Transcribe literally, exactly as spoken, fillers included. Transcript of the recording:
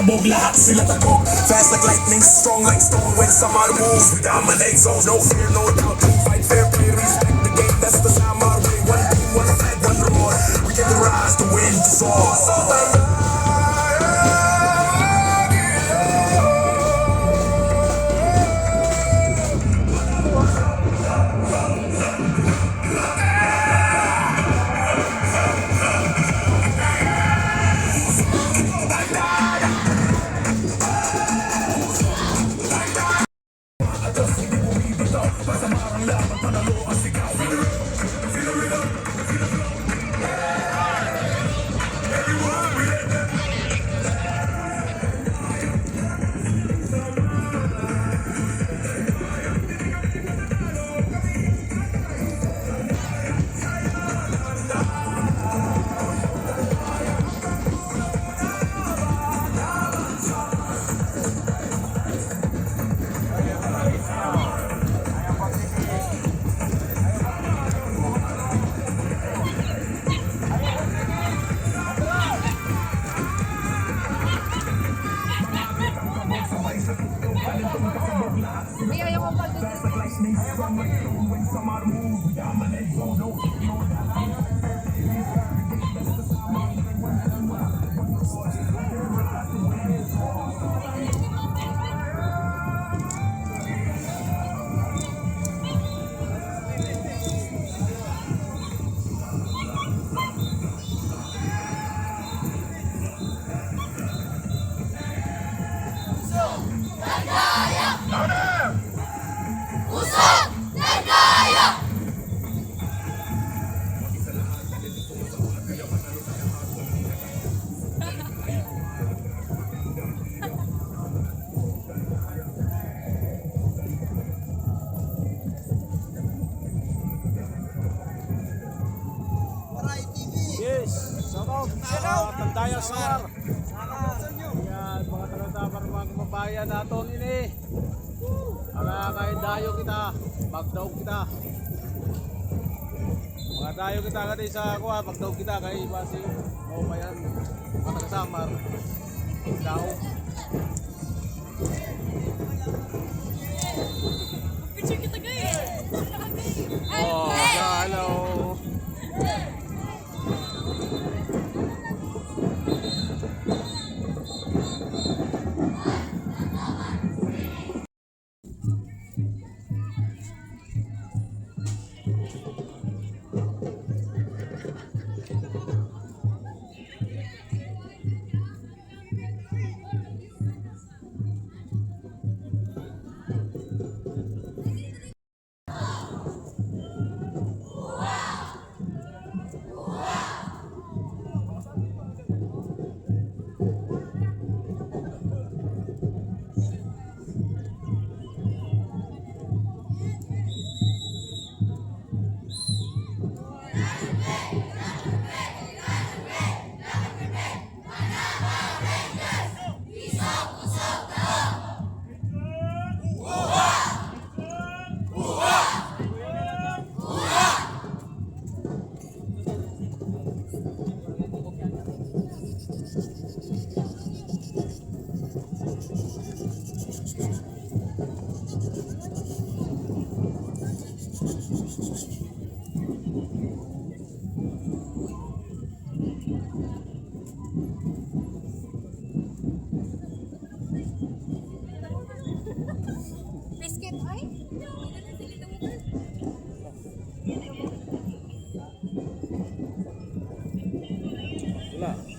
Sabog lahat sila tabog. Fast like lightning, strong like stone. When Samar moves, we dominate zones. No fear, no doubt. We fight fair play, respect the game. That's the Samar way. One team, one flag, one roar. We get the rise to win, to soar. Waray T V. Yes, shout out. Shout out. Tandaya Samar. Yan, mga taga-Samar, mga kababayan naton ini. Para kay dayo kita, magdaog kita. Mga dayo kita kadi sa kuha, magdaog kita kay basi, o, pa yan. Mga taga-Samar. Daog. Picture kita, guys. Oh, hello. Biscuit, ay? Wala.